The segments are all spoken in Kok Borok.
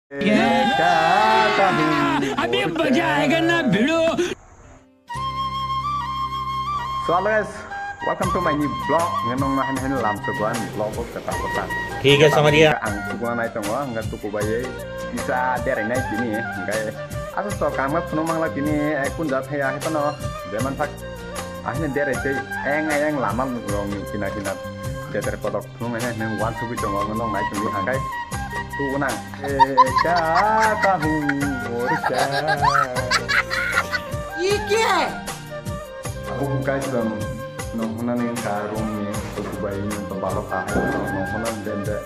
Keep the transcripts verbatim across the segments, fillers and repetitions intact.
अभी मजा आएगा ना भिड़ो। So hello guys, welcome to my new vlog. Ngenong na hani hani lam suguan vlog ko kata kata. ठीक है, समझ गया। Ang suguan ai tongo, ang tu kubai ei. Isa derai nai tini, engkai. Asa so kang ma phunu mangla tini, eh, kunja thaya hai pano. Deman thak. Ahini derai tei eng eng lama rong kina kina. Deter kodok. Nung he nung wan subi tongo, nung nai tongdi hangkai. Tu nang. Eh, ka, ka, hu, or, ka. Ike. Aku bukai song, nung hona ning ka room ni, tu kubai ni, tu balok ka hai, nung hona den de,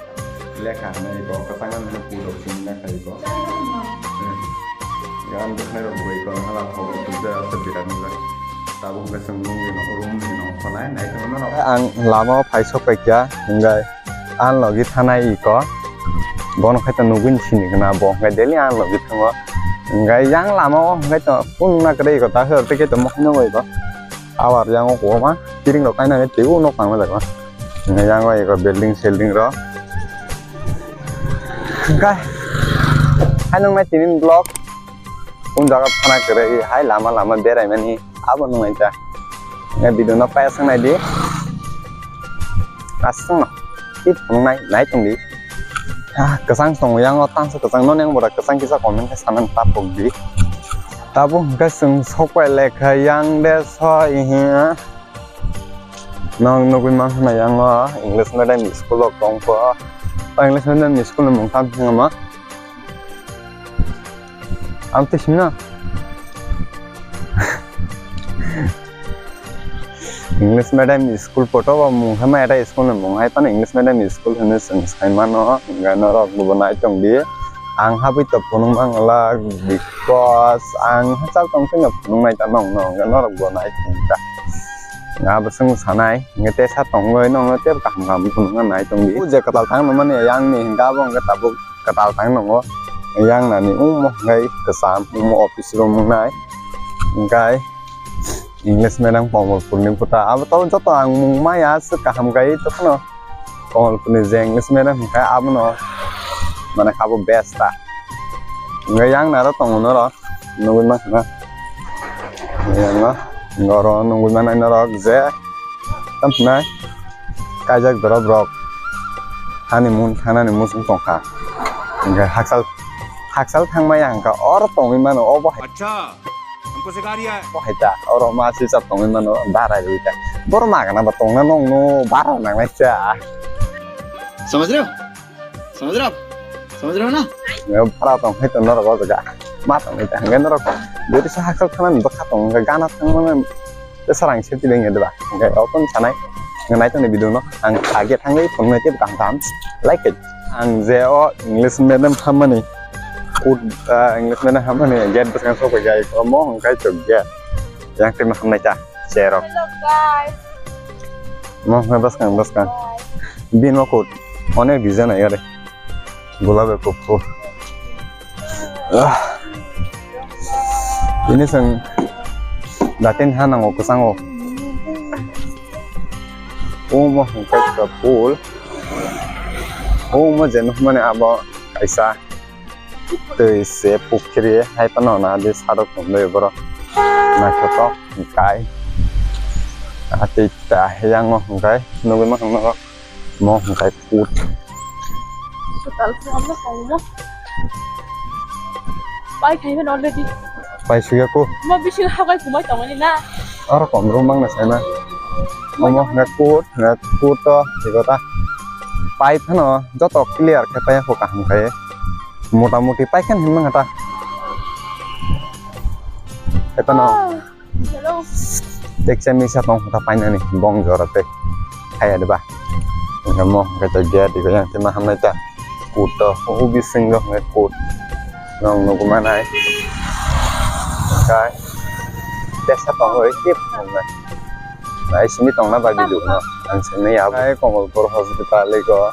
lekha nai ko, katangan ni puro sing na kai ko. Hmm. Gan dukhnai rok buai ko, hala ko, tu de, tu birat ni. Tabuk hwnkhe chwng nungni room ni nong khonai nai tongmano. Ang lama o phai sok paikha, hwnkhe ang logi thanai iko. Bono khai ta nugwi sini gana, bo hwnkhe daily ang logi thango. Hwnkhe yang lama o hwnkhe to kun na kwrwi iko, ta hwr tei khe to mokhe nugwi iko. Awar yang o kwbangma kiring rok kainani twi o nok tangma jaga. Hwnkhe yang o iko building selding rok. Hwnkhe hai nung nai tini vlog. Un jaga phana kwrwi hai lama lama berai mani abo nung nai ta. Nge video no paya sang nai di. Asung no. Tip nung nai nai tong di. Ah, kwchang tongo yang o tangsa kwchang no neng bora kwchang kisa comment khe sanan tapok di. Tabuk hwnkhe chwng sok pai lekha yang de so ihi. Nong nugwi mankha na yang o English medium school rok tongkho. O English medium school ni mung tam hinama. Ang twi simi na. English medium school poto bo mung hai ma eta school ni mung hai phano English medium school hwnwi chwng sai mano, hwnkhe norok bo nai tong di. Ang habwi to phunuk mang la because ang hachal tong phino phunuk nai ta nong nong hwnkhe norok bo nai tong ta. Nga bo chwng sanai hwnkhe tesa tongwi nongno tei kaham kaham phunukna nai tong di. O je kwtal thang nangmani yang ni hwnkhe abo hwnkhe tabuk kwtal thang nango. Yang nani omo hwnkhe kwcham, omo office room wngnai. Hwnkhe English medium Kamalpur ni buta. Abo to joto ang mung maya se kaham kai to phano. Kamalpur ni je English medium hwnkhe abono mane kabo best ta. Hwnkhe yang naro tongo norok nugwi mankha na. Yang no, oro nugwi manai norok je. Tamo phnai kaijak dorop rok hani mun thanani muchung tongkha. Hwnkhe hakchal, hakchal thangmaya hwnkha oro tongwi mano obo hai. Acha, hamko sikha riya hai. Obo hai ta, oro ma sisa tongwi mano bara rwi ta. Boro magana ba tongna nongno bara nangnai cha. Samajh rahe ho? Samajh rahe ho? Samajh rahe ho na? Bara tong hai to norok o jaga. Ma tong hai ta hwnkhe norok. Jodi sa hakchal thanani bwkha tong hwnkhe gana thangmano. Tei sarang safety beng ya diba? Hwnkhe o phone sanai. Hwnkhe nai tongni video no. Ang age thangwi phone nai tei kaham kaham. Like it. Ang je o English medium hammani. Kut, ah, English medium hammani gate bwskang sok bai jai. Omo hwnkhe chwk gate. Yang tei ma hamnai ta. Cherok. Hello guys. Mo hwnkhe bwskang bwskang. Bye. Bini kut. Onek design ai are. Gulabe kuphur. Ah. Ini seng datin ha nango kwchango. Omo hwnkhe kha pool. Omo je nukmani abo kaisa twi se pukhri hai phano na di sado tongwi borok naithotok hwnkhe. Atwi ta yang hwnkhe nugwi mankha norok. Mo hwnkhe kut. Kwtal khe hamno kongmo. Pai khai mano already. Pai suya ko. Mo bising hagai kumai tongmani na. Aro kom ro mangna saima. Omo hwnkhe kut, hwnkhe kut to, ego ta. Pai phano joto clear khe pai kho kaham khai. Mota moti pai khe hinmang ta. Eta no. Hello. Teksa misa tong kha painani bong jora tei. Khaya diba? Hwnkhe mo hwnkhe to gate diba yang tei ma hamnai ta. Kut to ubi singo hwnkhe kut. Nong nugwi manai. Kai. Teksa tong oi kip hwnai. Nai simi tongna bagwi dukno. Ang simi ya. Kai Komolpur hospital ego.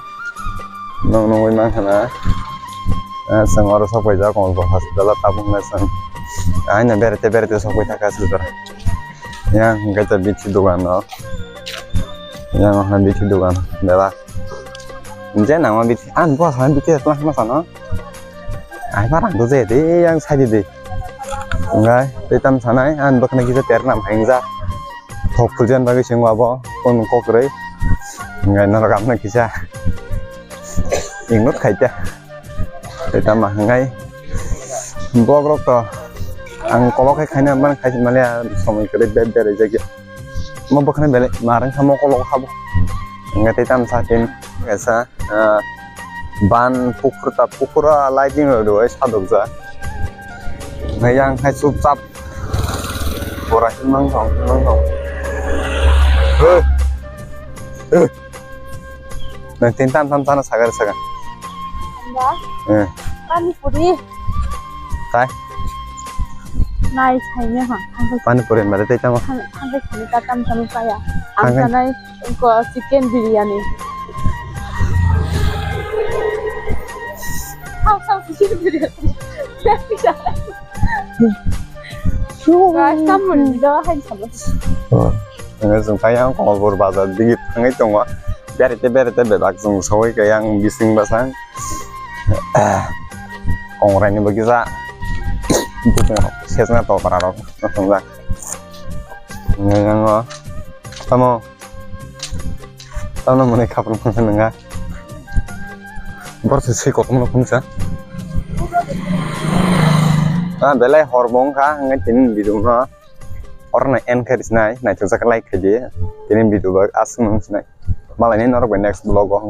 Nong nugwi mankha na. Ah, chwng oro sok paijak Komolpur hospital o tabuk na chwng. Aina berete berete sok pai thaka sujora. Yang hwnkhe to bithi dogan o. Yang hwnkhe bithi dogan bebak. Je nangma bithi, ang bo sana bithi tong hwnma sano. Ai ma rang to je de yang sai di de. Ngai tei tam sanai an bakna kisa ter nam hang ja. Thok phuljan bagwi singo abo kon kokroi. Ngai norok amna kisa. Ingnot khaita. Tei tam ma hangai. Blog rok to ang kolok khai khaina man khai male somoi kare ber ber jagya. Mo bakna bele marang samo kolok habo. Ngai tei tam sa tin kaisa. Ah, ban pukur ta pukur a lighting rok rw sadok ja. Ngai yang hai chup chap. Pura hin mang thong, hin mang thong. Hei. Hei. Nang tin tam tam sana sagar sagar. Anda? Eh. Pani puri. Kai? Nai, sai ne ha. Pani puri mare tei tamo. Hang, hang, hang, tam tam tam kaya. Hang, hang. Ang sanai. Ko chicken biryani. Hao, hao, chicken biryani. Guys, kamu ni dawa hai sabo. Oh, ngai sung kaya ang Kamalpur bazar digi thangai tongo. Berete berete bebak sung soi kaya ang bising basang. Kongrai ni bagi sa. Sesna to para rok. Ngai yang tamo. Tamo mane khapang nang nang. Bor se se kokom no phunsa. Ah, belai hor bong kha, ngai tini video no. Or na end khe sinai, nai thajak like khe di. Tini video ba asung nang sinai. Malai ni norok bai next vlog o.